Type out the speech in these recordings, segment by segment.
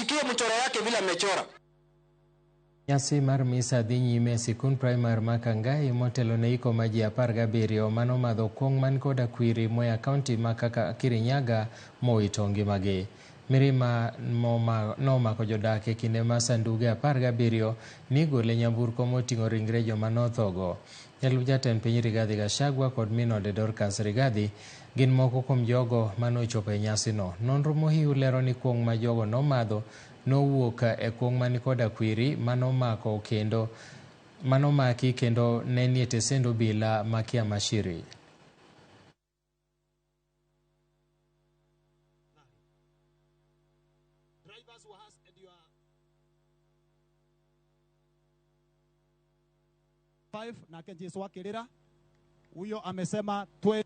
Usikie mchoro yake vile amechora. Nyasi mar misa dhi nyime e sikund primar ma Kangai motelo ne iko ma ji 17 manomadho kuong' man koda kwiri moya kaunti ma kaka Kirinyaga mowito ngimagi. Mirima nomako jodak e kinde ma sanduge 17 nigole nyamburko moting'o ringre joma nothogo. Jalup jatend piny Rigathi Gachagua kod min ode Dorcas Rigathi gin moko kuom jogo manochopo e nyasino. Nonro mohiu lero ni kuong' ma jogo nomadho nowuok e kuong' man koda kwiri manomaki kendo ne nie tesend obila ma Kiamashiri. Nake Jesu akirira huyo amesema twe.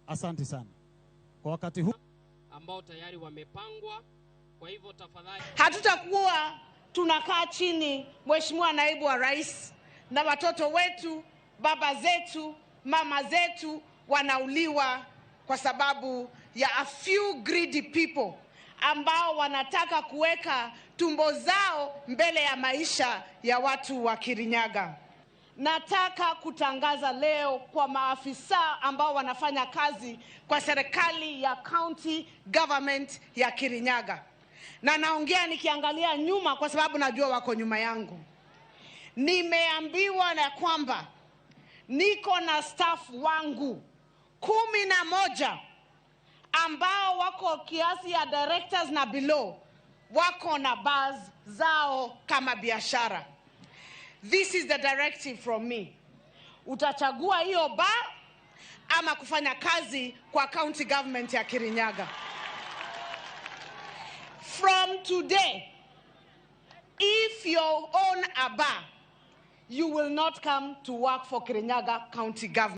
Asante sana kwa wakati huu ambao tayari wamepangwa. Kwa hivyo tafadhali, hatutakuwa tunakaa chini, Mheshimiwa Naibu wa Rais, na watoto wetu, baba zetu, mama zetu wanauliwa kwa sababu ya a few greedy people ambao wanataka kuweka tumbo zao mbele ya maisha ya watu wa Kirinyaga. Nataka kutangaza leo kwa maafisa ambao wanafanya kazi kwa serikali ya county government ya Kirinyaga, na naongea nikiangalia nyuma kwa sababu najua wako nyuma yangu. Nimeambiwa na kwamba niko na staff wangu 11 ambao wako kiasi ya directors na below, wako na bars zao kama biashara. This is the directive from me. Utachagua hiyo bar ama kufanya kazi kwa county government ya Kirinyaga. From today, if you own a bar, you will not come to work for Kirinyaga County Government.